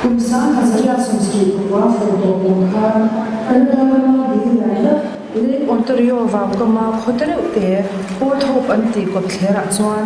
Kum 1875 fur tawh kum khan Canada rama dil lian tak Lake Ontario vaukama khaw te reuh te Port Hope an tih kawtthlerah chuan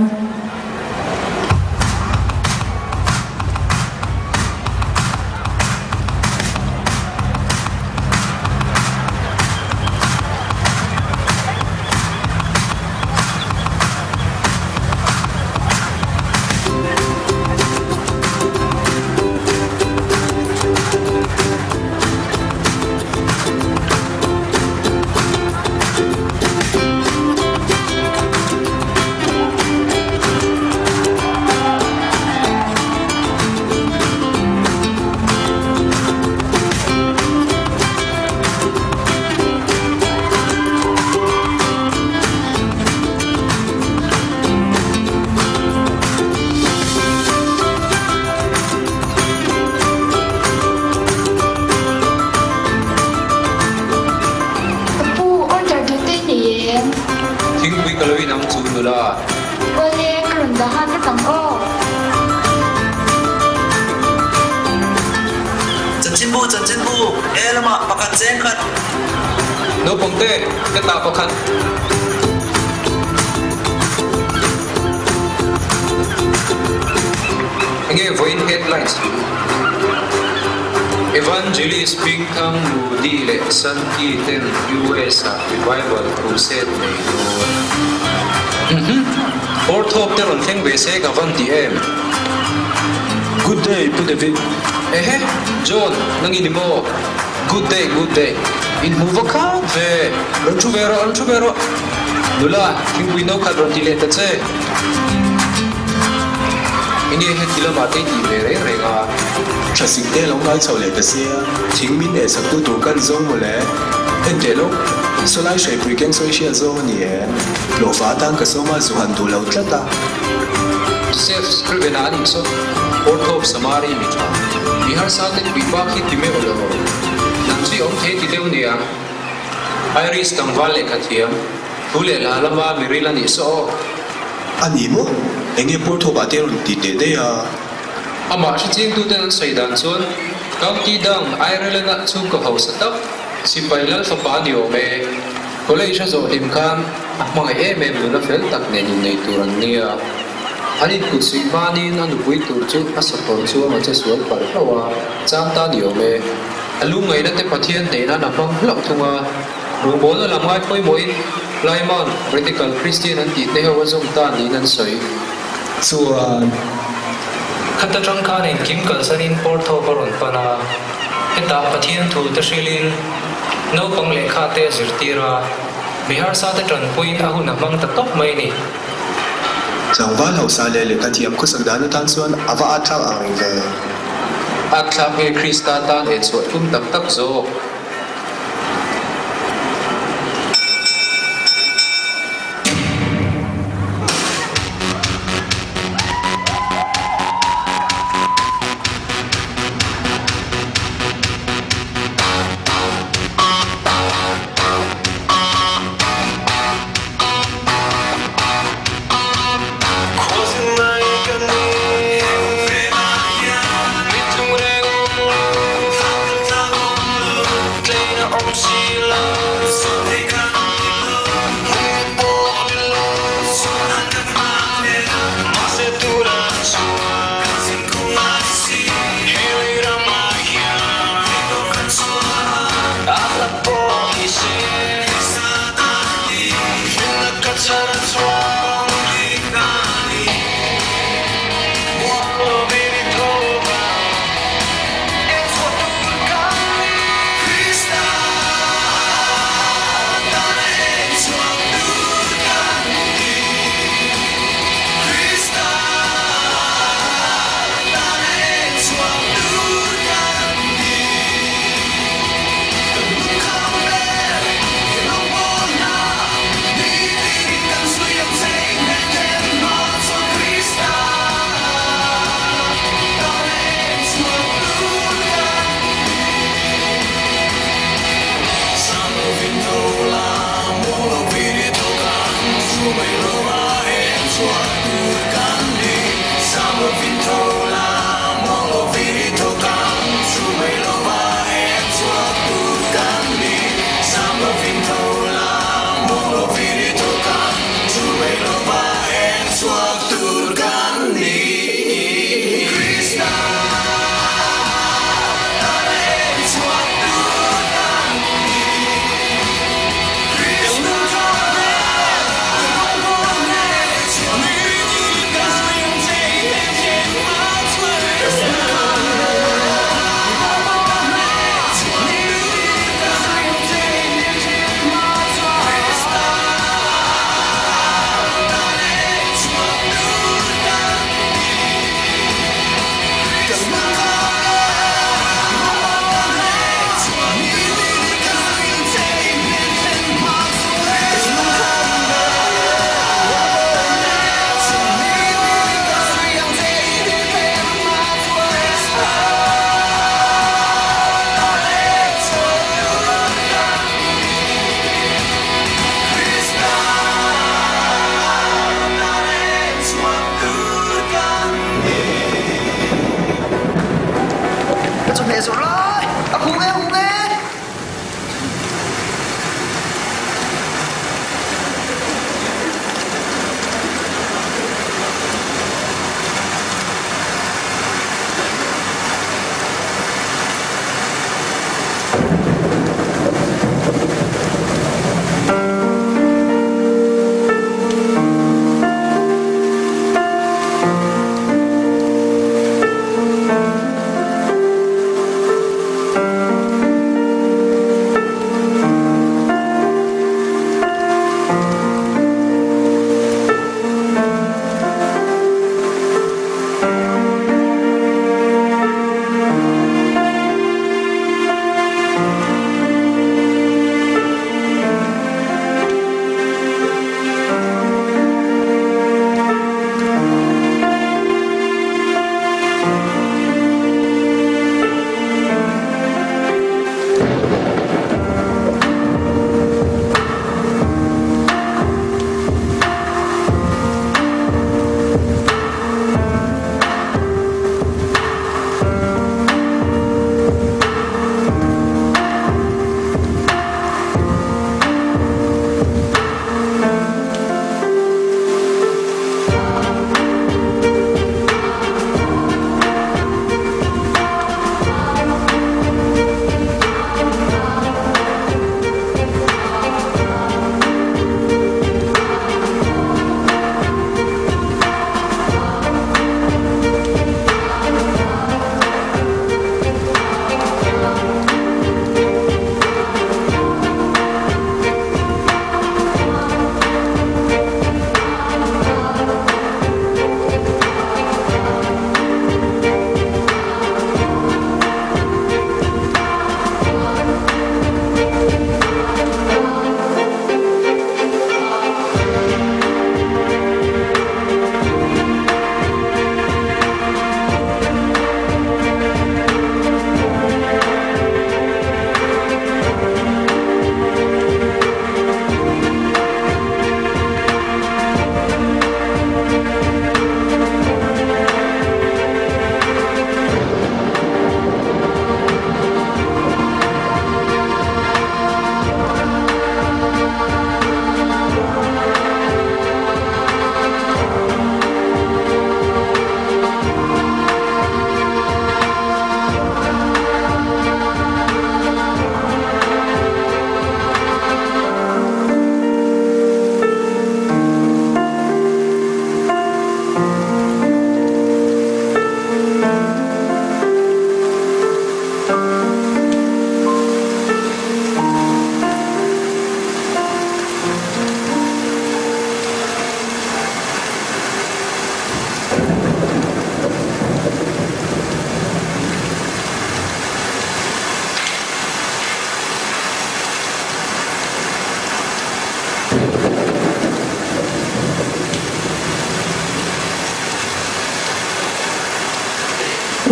Ka pu, order duh te i nei em? Thingpui ka lo in ang chu nula. Awle, ka rawn dah nghal vek ang aw. Chanchinbu, chanchinbu, e lamah pakhat cheng khat. Naupang te, ka tah pakhat. Enge vawiin headlines hi? Evangelist Bingthang Moody leh Sankey ten US ah revival crusade nei dawn. Uhmm, Orthop te rawn thleng ve se ka van ti em? Good day Pu David. Ehe, John, nang i ni maw? Good day, good day. Inhmuh va khat ve. Rawn thu ve rawh, rawn thu ve rawh. Nula, thingpui no khat rawn ti leh ta che. Enge heti lamah te i tih ve reng reng a? Tha sik te lo ngai chho leh ta sia, thing min eh sak tu tur kan zawng mawle. Enteh lo, sawlai hreipui keng sawi hriat zawng a ni e. Hlawhfa atan ka sawm a, zu han duh lo tlat a. Joseph Scriven-a a nih saw, Port Hope Samari mi tha. Mi harsa te pui bak hi ti meuh lo. Nang chu i awm thei ti deuh niang. Irish tlangval lehkha thiam, thu leh hla lama mi ril a nih saw aw. A ni maw? Enge Port Hope ah te rawn ti teh daih a? Amah hrichingtuten an sawi dan chuan County Down, Ireland-ah chhungkaw hausa tak, sipai lal fapa a ni awm e. College a zawh hlim khan a hmangaih em em nuna fel tak nen innei tur an nia. An inkut suih hmanin a nupui tur chu a sakawr chuang a che sual palh hlauh a, chang ta ni awm e. A lungngaihna te Pathian hneih nan a hmang hlauh thung a, rawngbawlna lam ngai pawimawhin Plymouth Radical Christian an tih te ho a zawm ta niin an sawi. Chuan. Khata tang khan engkim kalsanin Port Hope a rawn pan a, hetah Pathian thu te hrilhin naupang lehkha te a zirtir a, mi harsa te tanpuiin a hun a hmang ta tawp mai a ni. Tlangval hausa leh lehkha thiam khawsak dan atan chuan a va atthlak ang reng ve. Atthlak nge Krista tan enchhuah tum tak tak zawk?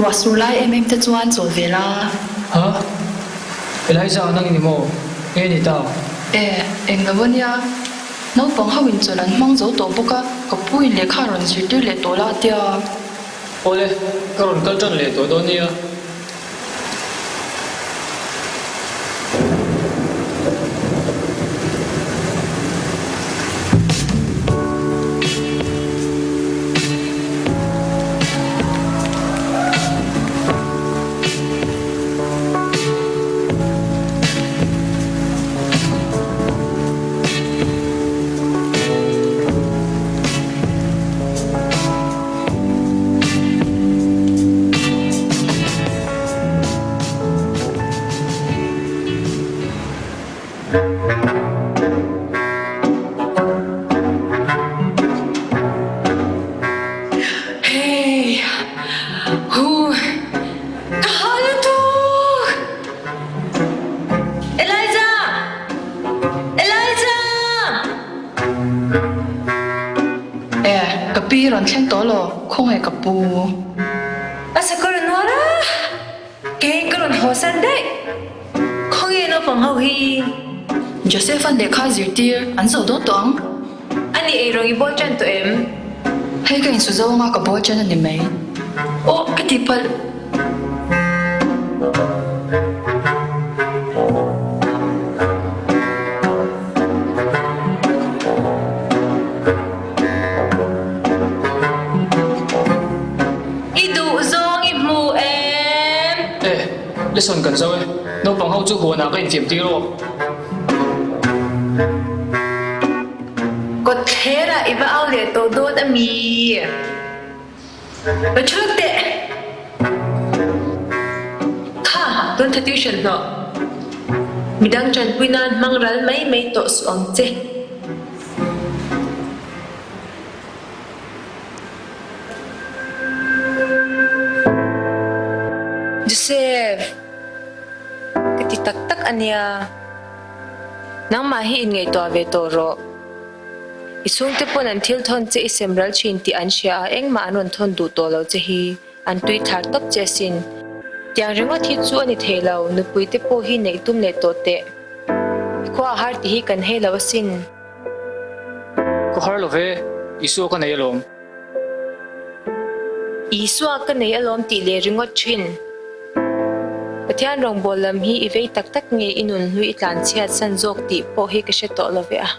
Ruah sur lai em em te chuan chawl ve la. Ha? Eliza nang ni maw? Nge ni ta? E, eng lo a nia. Naupang ho in chawlh an hmang zo tawh bawk a, ka pu in lehkha a rawn zirtir leh tawh la tia. Awle, ka rawn kal tan leh tawh dawn nia. Hey! Huh! Ka ha lutuk! Elijah! Elijah! E, ka pi rawn thleng tawh law, khawngaih ka pu. A sakawr a nuar a, kei ka rawn haw san daih. Khawnge naupang ho hi? Joseph-a'n lehkha zirtir an zawh dawn tawh ang. A ni eirawng i bawl tan tawh em? Hei ka insu zo anga ka bawl tan a ni mai. Aw, ka tihpalh. I duh zawng i hmu em? E, lesson kan zo e. Naupang ho chu huanah ka infiam tir aw. Kawtthlerah i va au leh tawh dawn a mi? Va chhuk teh! Kha, tun tha tuition hlawh. Midang tanpui nan hmang ral mai mai tawh suh ang che. Joseph, ka ti tak tak a nia. Nangmah hi inngaihtuah ve tawh rawh. I chhungte pawn an thil thawn che i sem ral thin tih an hria a, engmah an rawn thawn duh tawh lo che hi an tui thlar tawp che asin. Tiang ringawt hi chu a ni thei lo, nupui te pawh hi neih tum leh tawh teh. I khua a har tih hi kan hei lo asin. Ka har lo ve, Isua ka nei alawm. Isua ka nei alawm tih leh ringawt thin. Pathian rawngbâwl lam hi i vei tak tak nge i nun hlui i tlanchhiat san zawk tih pawh hi ka hre tawh lo ve a.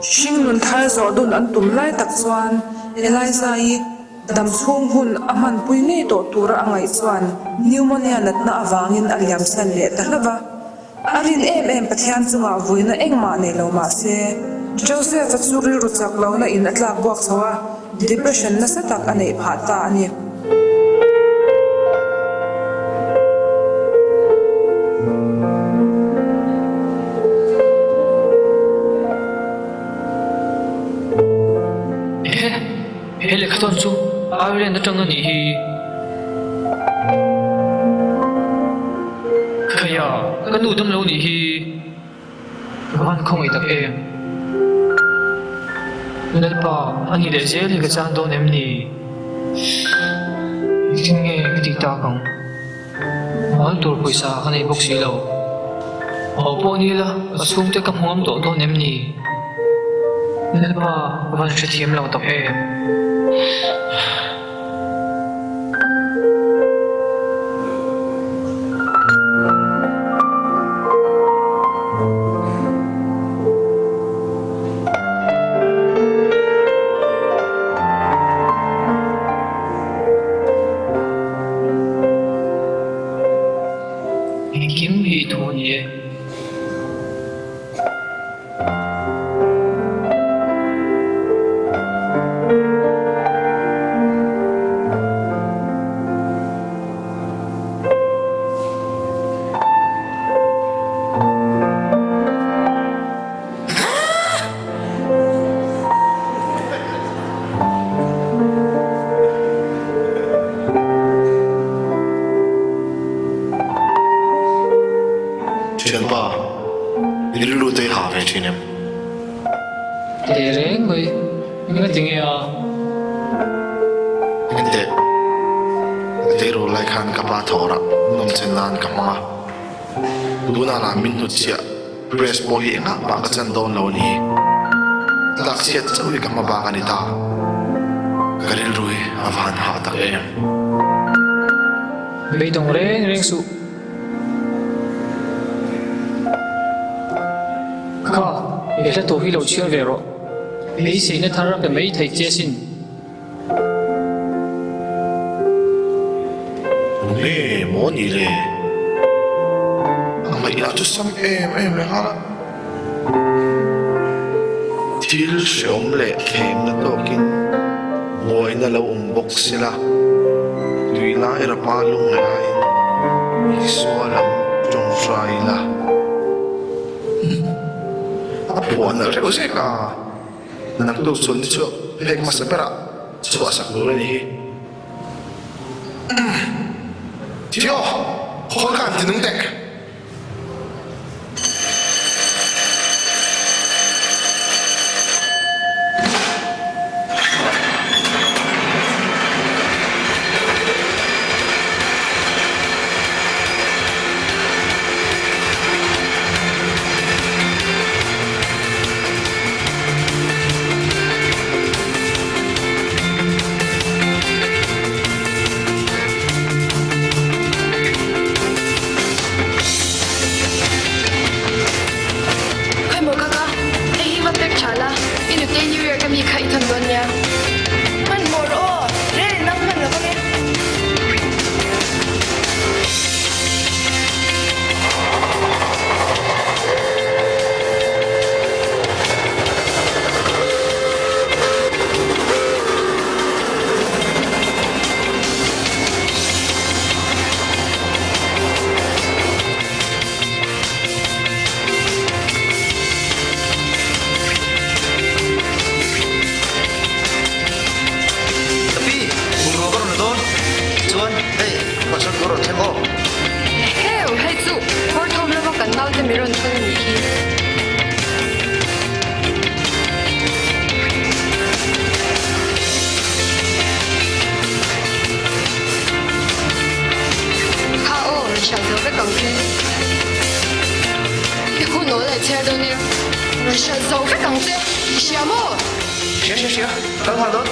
Hringnun thar zawh dun an tum lai tak chuan Eliza-i dam chhung hun a hmanpui ngei tawh tura a ngaih chuan pneumonia natna avangin a liamsan leh ta hlauh va. A rin em em Pathian chungah vuina engmah nei lo mah se, Joseph-a chu rilru chak lohna in a tlak buak chho a, depression nasa tak a neih phah ta a ni. Ehe, he lehkhathawn chu Ireland atang a nih hi. Khaia, ka nu dam lo nih hi. Ka van khawngaih tak em? Lalpa, a nih leh zel hi ka chang dawn em ni? Engtin nge ka tih tak ang? Hmual tur pawisa ka nei bawk si lo. Haw pawh ni ila, ka chhungte ka hmuam tawh dawn em ni? Lalpa, ka van hrethiam lo tak em? Engkim hi i thu a ni e. Thianpa, i rilru te i ha ve thin em? Teh reng mai, eng a ti nge a? Enteh, ka tleirawl lai khan ka pa thawhrah nawmchen nan ka hmang a, tunah lah min hnut chiah. Press pawh hi engah mah ka chan dawn lo a ni. Tlak chhiat chauh hi ka hma bak a ni ta. Ka rilru hi a van hah tak em. Beidawng reng reng suh. Kha, he hla tawh hi lo chhiar ve rawh. Beiseina thar a pe mai thei che sin. Nge maw ni le? A ngaihlah chu sam em em leh nghal a. Thil hreawm leh thlemna tawkin buaina lo awm bawk sela, tui lai rapa lungngaih aiin Isua lam tawngtai ila. A phuah nalh reuh zek a. Naktuk chhun ni chu phek hmasa berah chhuah sak tur a ni hi. Theo, khawl khan ti nung teh. Khawi maw kaka, hei hi va pack tha la, i nute New York ami kha i thawn dawn nia. Hmanhmawh rawh aw, rel in nang hman lo vang e. Ka pi, bungrua ka rawn la dawn. Chuan, hei, pasal tur a rawn thleng aw. Eheu, hei chu phawr thawm lova kan naute mi rawn thawn a nih hi. Kha aw, rawn hriat zo vek ang che. I hun awl leh chhiar dawn e, rawn hriat zo vek ang che, i hria maw? Hria, hria, hria, kal nghal dawn.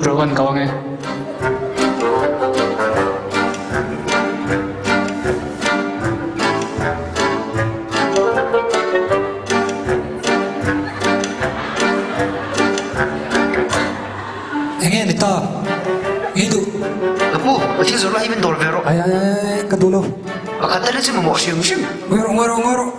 rawh kan kau ange. Enge ni ta? Nge duh? Ka pu, ka thil zawrh lai hi min dawr ve rawh. Ai ai ai ai, ka duh lo. Pakhat te chu mamawh hrim hrim. Ngawi rawh, ngawi rawh, ngawi rawh.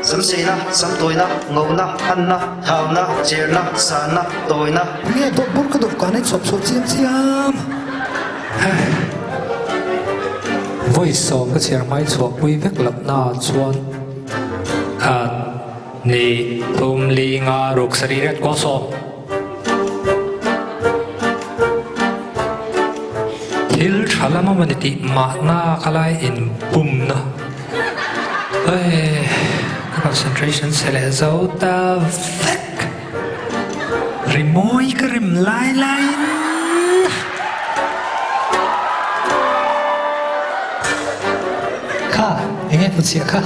Samseina, samtawina, ngauhna, hanna, thauna, cherna, sanna, tawina. Nge dawt bawr ka dawr kan ei chhuap chhuap chiam chiam. Vawi sawm ka chhiar hmai chhuah pui vek loh na chuan khat ni thum li nga ruk sarih ret kual sawm. Thil tha lam a mawni tih mahna ka lai inbumna. Hei ka concentration chhe leh zo ta vek. Rimawi ka rem lai laiin. Kha enge hmu chhiah kha.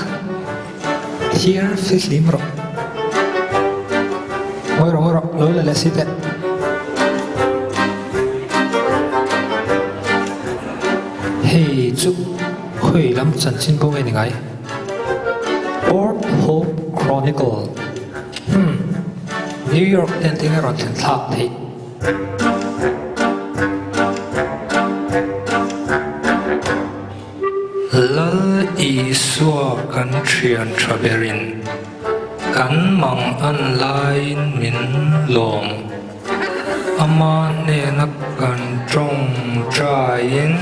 Thiar fihlim rawh. Ngawi rawh ngawi rawh lo la leh si teh. Hei chu khawi lam chanchin bo nge ni ngai? Port Hope Chronicle Hmm New York ten eng a rawn thlen thlak theih? Lal Isua kan thian tha berin kan mang an laiin min lawm. Ama hnena kan tawngtaiin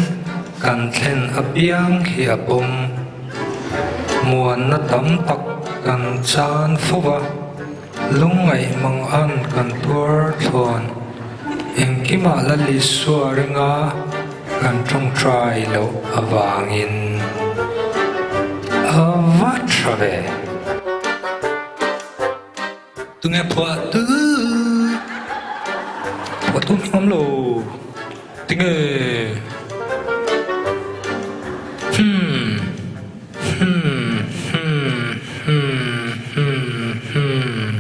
kan thlen apiang hi a pawm. Muanna tam tak kan chan fo va, lungngaih mang an kan tuar thlawn. Engkimah Lal Isua ringa kan tawngtai loh avangin a va tha ve. Tunge phuah tu? Phuah tu hming awm lo. Tinge? Hmm. Hmm. Hmm. Hmm. Hmm. Hmm.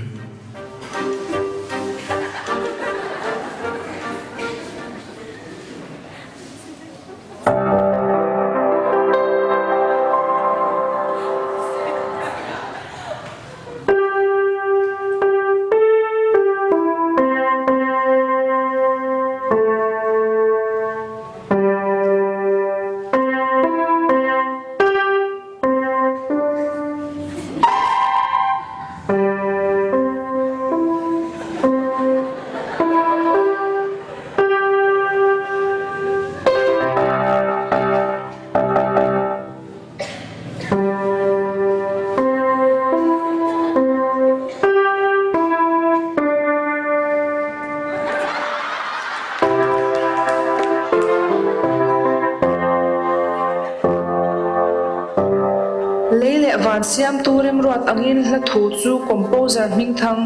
Lei leh van siamtu remruat angin hla thu chu composer hmingthang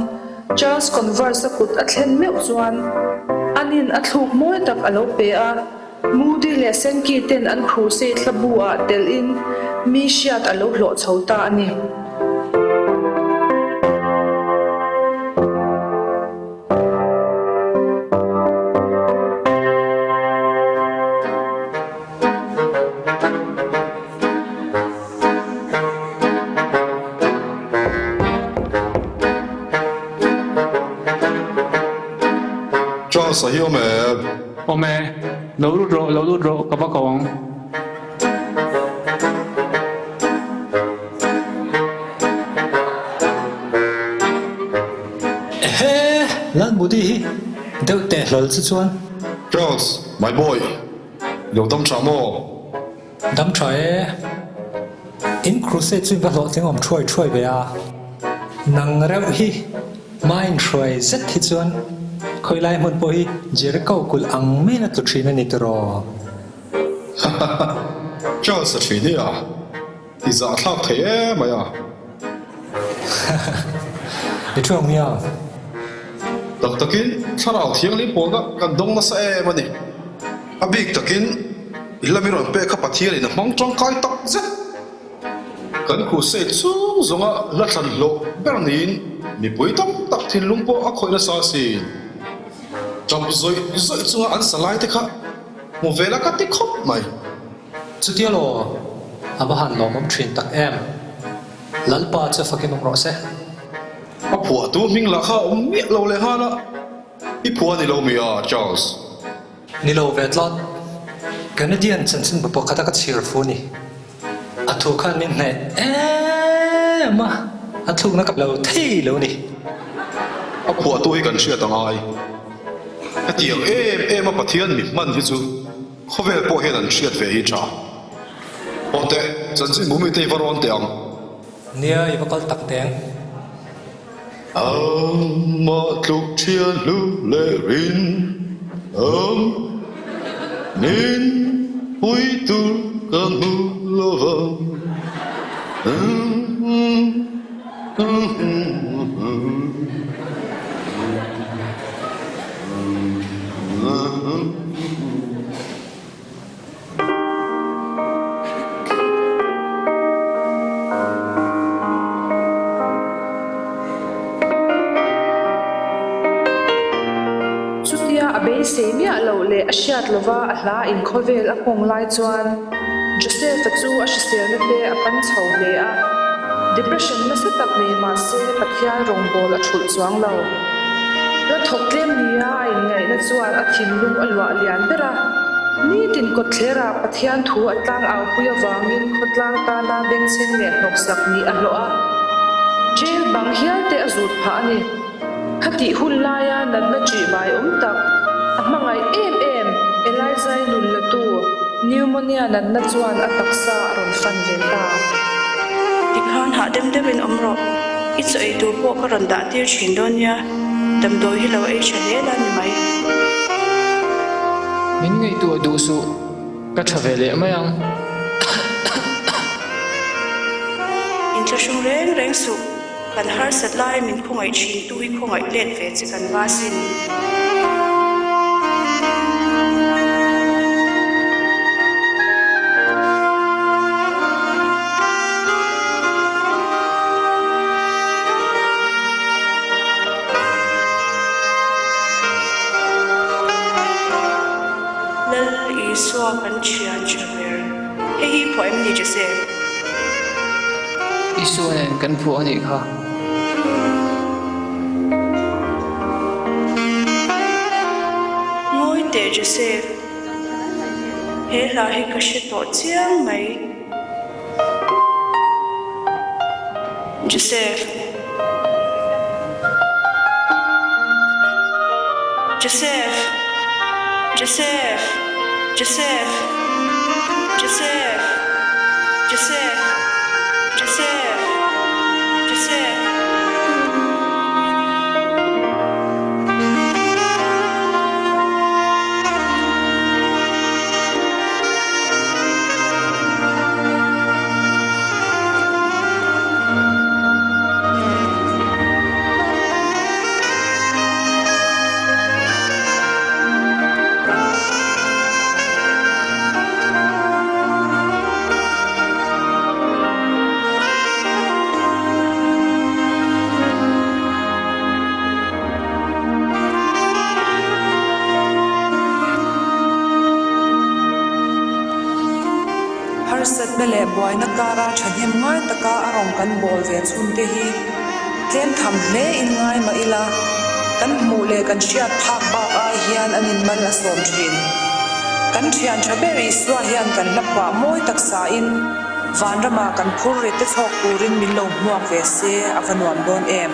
Charles Converse-a kut a thlen meuh chuan anin a thluk mawi tak a lo pe a. Moody leh Sankey ten an crusade hla bu ah telh in mi hriat a lo hlawh chho ta a ni. Charles a hi awm em? Awm e. Lo lut rawh, lo lut rawh, ka va ko ang. Ehe, Lalmudi hi deuh teh hlawl chu chuan. Charles, my boy, i lo dam tha maw? Dam tha e. In crusade chu in va hlawhtling awm thuai thuai ve a. Nang reuh hi Mine hruai zet hi chuan khawilai hmun pawh hi Jericho kulh ang maiin a tlu thin a ni tiraw? Hahaha, Charles a thin hi a ti zahthlak thei em mai a. Hahaha, i thu ang nia. Tak takin thlarau thianghlim pawlna kan dawng nasa em a ni. A bik takin i lam i rawn pek kha Pathianin a hmang tangkai tak zet. Kan crusade chung zawnga la thlan hlawh ber niin mipui tam tak thinlung pawh a khawih nasa asin. Ṭap zawih zawih chunga an sa lai te kha hmu ve la ka ti khawp mai. Chutia law, a va han lawmawm ṭhin tak em? Lalpa chu fakin awm rawh se. A phuahtu hming lah kha a awm miah lo leh nghal a, i phuah a ni lo mi a, Charles? Ni lo ve tlat. Canadian chanchinbu pakhata ka chhiar fu ni. A thu khan min hneh em a, a thlukna ka lo thei lo ni. A phuahtu hi kan hriat a ngai. Hetiang em em a Pathian mi hman hi chu khawvel pawh hian an hriat ve hi tha. Aw teh, chanchinbu mite i va rawn teh ang. Nia, i va kal tak teng. Amah tluk thian hlu leh rin ang min pui tur ka hmu lo vang. Chutia a beisei miah loh leh a hriat lova a hla in khawvel a nghawng lai chuan Joseph-a chu a hriselna te a pan chho hle a. Depression nasa tak nei mah se Pathian rawngbâwl a thulh chuang lo. La thawk tlem nia a inngaihna chuan a thinlung a luah lian ber a. Nitin kawtthlerah Pathian thu a tlang aupui avangin khawtlang tana bengchheng leh hnawksak nih a hlawh a. Jail bang hial te a zut phah a ni. Khatih hun laia natna ṭih vai awm tak, a hmangaih em em Elijah-i nun latu pneumonia natna chuan a taksa a rawn fan ve ta. Tikhan hah dem deuhin awm rawh. I chaw ei tur pawh ka rawn dah tir thin dawn nia, damdawi hi lo ei tha hle la ni mai. Min ngaihtuah duh suh, ka tha ve leh mai ang. Inthlahrung reng reng suh, kan harsat lai min khawngaih thin tu hi khawngaih let ve che kan va sin. Lal Isua kan thian tha ber. Hei hi phuah em ni Joseph? Isua nen kan phuah a nih kha. Ngawi teh Joseph, he hla hi ka hre tawh chiang mai. Joseph. Joseph. Joseph. Joseph. Joseph. Joseph. Joseph. Joseph. Harsatna leh buaina kara thahnem ngai taka a rawn kan bawl ve chhun te hi tlem tham hle in ngai mah ila, kan hmuh leh kan hriat phak bak ai hian an inmal a sawm thin. Kan thian tha ber Isua hian kan hla phuah mawi tak sain vanramah kan phur rit te chhawk turin min lo hmuak ve se a va nuam dawn em.